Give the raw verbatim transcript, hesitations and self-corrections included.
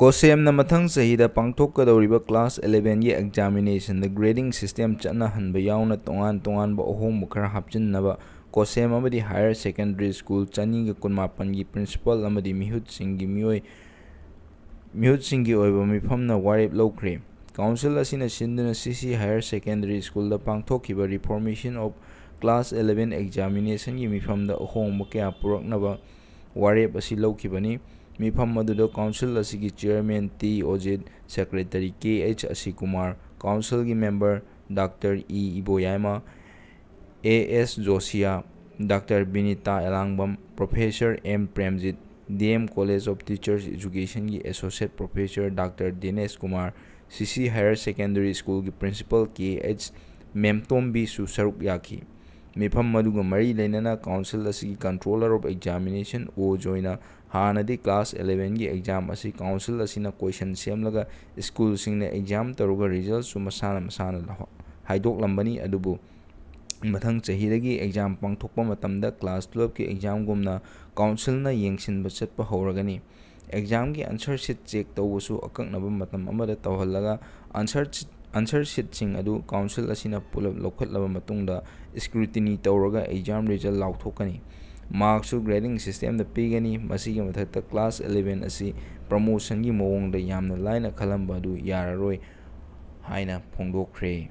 ꯀꯣꯁꯦꯝꯅ ꯃꯊꯪ ꯆꯍꯤꯗ ꯄꯥꯡꯊꯣꯛꯀꯗꯧꯔꯤꯕ class eleven ꯒꯤ examination ꯗ grading system ꯆꯠꯅꯍꯟꯕ ꯌꯥꯎꯅ ꯇꯣꯉꯥꯟ ꯇꯣꯉꯥꯟꯕ ꯑꯍꯣꯡꯕ ꯈꯔ ꯍꯥꯞꯆꯤꯟꯅꯕ ꯀꯣꯁꯦꯝ ꯑꯃꯗꯤ higher secondary school ꯆꯅꯤꯒ ꯀꯨꯟꯃꯥꯄꯟꯒꯤ principal ꯑꯃꯗꯤ ꯃꯤꯍꯨꯠꯁꯤꯡꯒꯤ ꯃꯤꯑꯣꯏ ꯃꯤꯍꯨꯠꯁꯤꯡꯒꯤ ꯑꯣꯏꯕ ꯃꯤꯐꯝꯅ ꯋꯥꯔꯦꯞ ꯂꯧꯈ꯭ꯔꯦ꯫ Council ꯑꯁꯤꯅ ꯁꯤꯟꯗꯨꯅ C C Higher Secondary School ꯗ ꯄꯥꯡꯊꯣꯛꯈꯤꯕ reformation of class eleven examination ꯒꯤ ꯃꯤꯐꯝꯗ ꯑꯍꯣꯡꯕ ꯀꯌꯥ ꯄꯨꯔꯛꯅꯕ ꯋꯥꯔꯦꯞ ꯑꯁꯤ ꯂꯧꯈꯤꯕꯅꯤ꯫ ꯃꯤꯐꯝ ꯑꯗꯨꯗ council ꯑꯁꯤꯒꯤ chairman T Ojit, secretary K H Ashikumar, council ꯒꯤ member Doctor E Iboyaima, A S Josia, Doctor Binita Elangam, Professor M Premjit, D M College of Teachers Education ꯒꯤ Associate Professor Doctor Dinesh Kumar, C C Higher Secondary School ꯒꯤ Principal K H ꯃꯦꯝꯇꯣꯝꯕꯤꯁꯨ ꯁꯔꯨꯛ ꯌꯥꯈꯤ꯫ ꯃꯤꯐꯝ ꯑꯗꯨꯒ ꯃꯔꯤ ꯂꯩꯅꯅ council ꯑꯁꯤꯒꯤ Controller of Examination ꯑꯣ ꯖꯣꯏꯅ ꯍꯥꯟꯅꯗꯤ class eleven ꯒꯤ exam ꯑꯁꯤ council ꯑꯁꯤꯅ question ꯁꯦꯝꯂꯒ school ꯁꯤꯡꯅ exam ꯇꯧꯔꯒ result ꯁꯨ ꯃꯁꯥꯅ ꯃꯁꯥꯅ ꯂꯧ-, ꯍꯥꯏꯗꯣꯛꯂꯝꯕꯅꯤ, ꯑꯗꯨꯕꯨ ꯃꯊꯪ ꯆꯍꯤꯗꯒꯤ exam ꯄꯥꯡꯊꯣꯛꯄ ꯃꯇꯝꯗ class twelve ꯀꯤ exam ꯒꯨꯝꯅ council ꯅ ꯌꯦꯡꯁꯤꯟꯕ ꯆꯠꯄ ꯍꯧꯔꯒꯅꯤ꯫ Exam ꯒꯤ answer sheet check ꯇꯧꯕꯁꯨ ꯑꯀꯛꯅꯕ ꯃꯇꯝ ꯑꯃꯗ ꯇꯧꯍꯜꯂꯒ answer sheet, answer sheet ꯁꯤꯡ ꯑꯗꯨ council ꯑꯁꯤꯅ ꯄꯨꯂꯞ ꯂꯧꯈꯠꯂꯕ ꯃꯇꯨꯡꯗ scrutiny ꯇꯧꯔꯒ exam result ꯂꯥꯎꯊꯣꯛꯀꯅꯤ꯫ Mark ꯁꯨ grading system ꯗ ꯄꯤꯒꯅꯤ꯫ ꯃꯁꯤꯒꯤ ꯃꯊꯛꯇ class eleven ꯑꯁꯤ promotion ꯒꯤ ꯃꯑꯣꯡꯗ ꯌꯥꯝꯅ ꯂꯥꯏꯅ ꯈꯜꯂꯝꯕ ꯑꯗꯨ ꯌꯥꯔꯔꯣꯏ ꯍꯥꯏꯅ ꯐꯣꯡꯗꯣꯛꯈ꯭ꯔꯦ꯫